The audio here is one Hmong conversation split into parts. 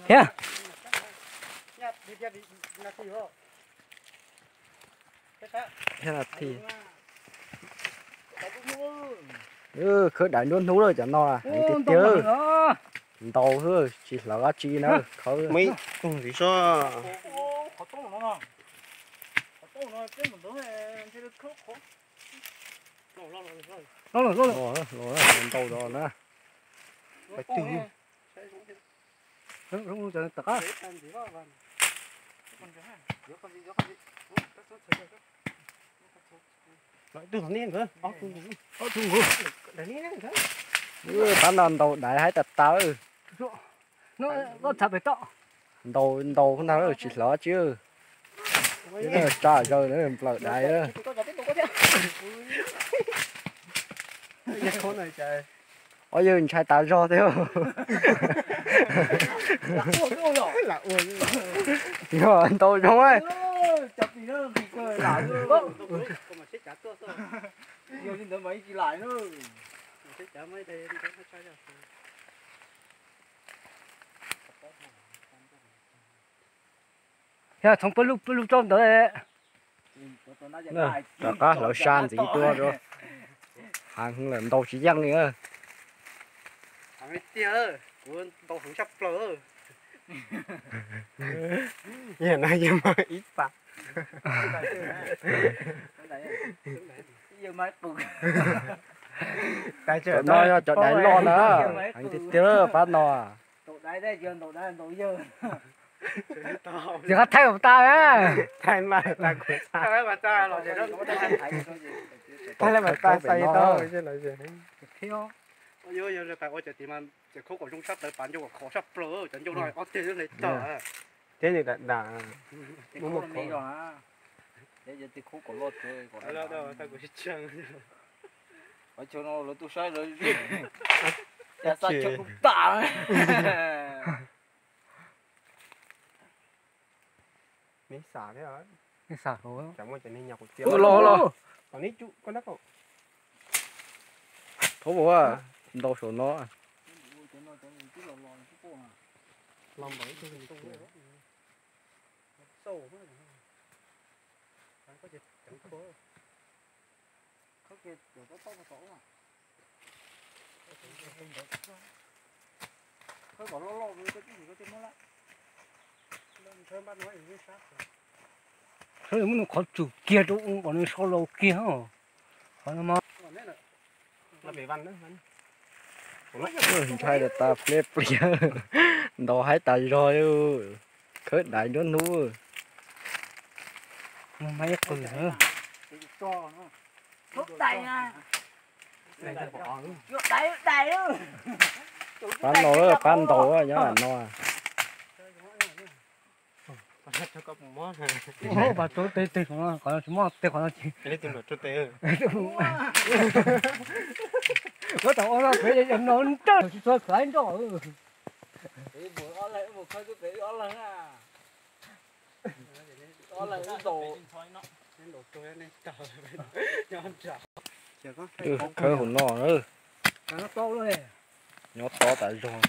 Thiab. Thiab na thi. Khawb daiv nruab hnub lawm cov no, heev tiag tiag. Ntau xwb tsis hlawv dab tsi na, khawb. Ntau no na. Pab no ntaus daiv haib tas tas. Ntaus ntaus ntag, tsis hlawv dab tsi. Tsa zaws na, nplawm daiv. Ob yawg ntshai tas zog thiab. Yog ntau zoo. Yog txhoov pawg lug pawg lug rau ntawd. Rov qab hlawv sab ntxiv tuaj. Heev lawm, ntaus tsis yeej li. Tiag, kuv ntaus heev tshaj plaws. Yog no yog mas ib pas. Cov no yog cov daiv loj na. Heev tiag tiag pab no. Tsis qab thaij tas. Thaij mas tas kuv thaij. Thaij mas tas xais tau. Yog ua cov tim mas cov khaub kom zoo sab plaws, pas ncauj kom khov sab plaws, cov ncauj no ob teg hle tag. Thiab nws dam dam. Cov tim khaub kom loj tag. Qhov chaw no lawv tuaj saib lawv, ya xav chaw kuj tas. Neb xav thiab. Neb xav hauv. Los los. Thov ua ntaus saum no. Sawv daws muab nws qhov tsum kiag rau ua kom nws sau los kiag. Qhov no mas ntshai tas tas pliab pliab, ntaus haib tas zog li, khawb daiv nruab hnub. Pab no, pab ntaus nyob no. Pas rau tej tej qhov no, qhov no tsis muaj tej qhov no tsis. Muab tau ob lub pem no nrawm tsis txog khav nroj. Khawb hauv no, nyob tob tas zog.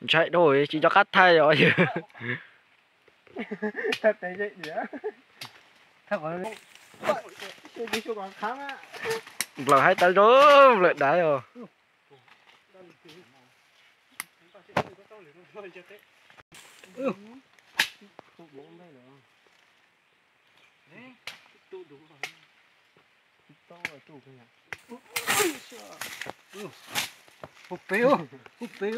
Ntshai dhau tsis nco qab thaij os yawg. Nplawm haib tas zog, nplawm daiv os. Hu pem, hu pem.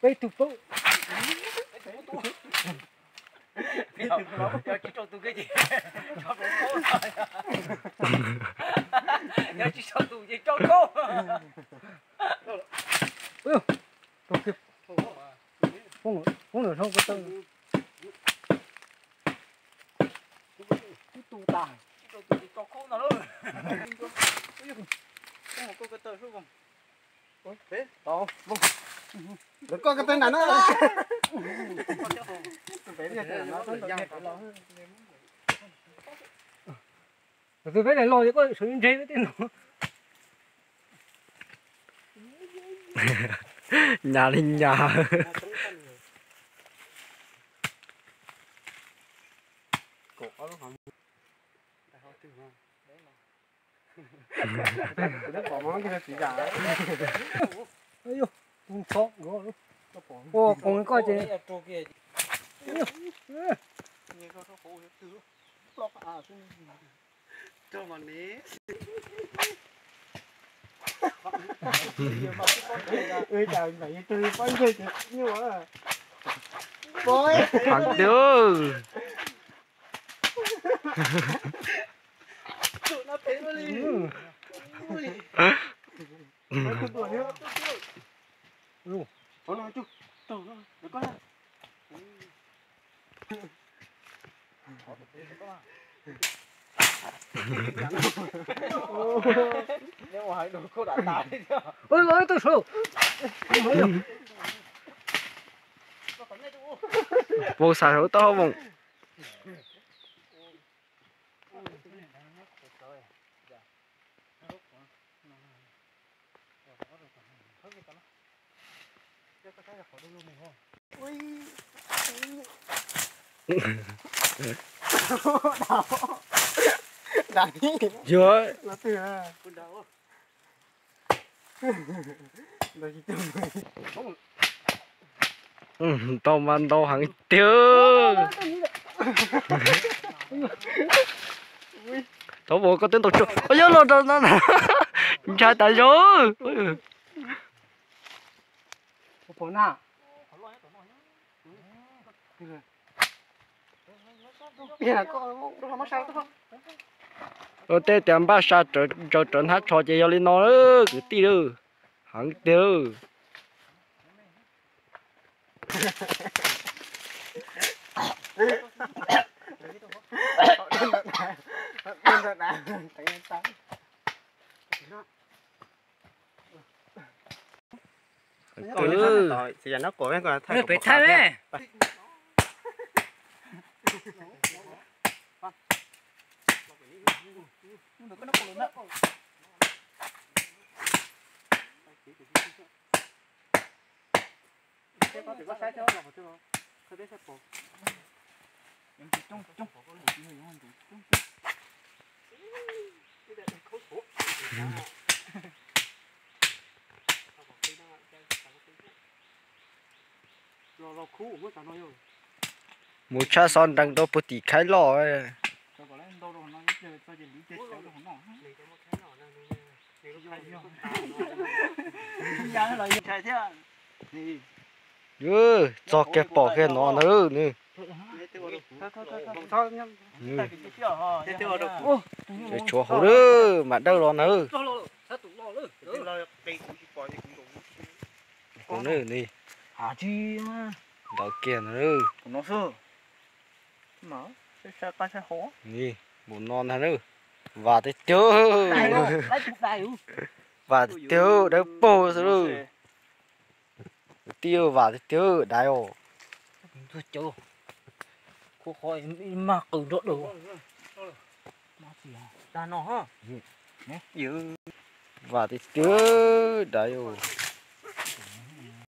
Peb tug paub. Yog tsis tau tus ces rau khaub. Poob lawm, poob lawm, hlob ko taw. Ib tug tas, ib tug tus tsis tso khaub no lawm. Poob hauv koj ko taw xwb Voos. Peb, tau, Voos. Lawv koj ko taw nram no. Tus peb daim los ces koj sawv ntseg tej no. Nyas li nyas. Ua koog koj ces. Heev tiag. Ua, ua tau saud. Voos xav saum taub hau Voos. Yog. Ntau mas ntau heev tiag. Tau ua koj twb ntaus tsuag. Yog los rau no na. Ntshai tas zog. Tej tias npaj sa ntsaws rawv hnab tsho ces yog li no, kwv tij lawm. Heev tiag. Pem thaij. Mus tshaj xov nrees rau puag tim khaib loj. Txog kiag pom kiag no ntag nws. Tshuav hauv lawm, mam dawj los ntag. Ntawd kiag ntag. Npaum no ntag na. Vam tiag tiag. Vam tiag tiag, dawb paug xwb lauj. Kwv tij, vam tiag tiag, daiv os. Vam tiag tiag, daiv os.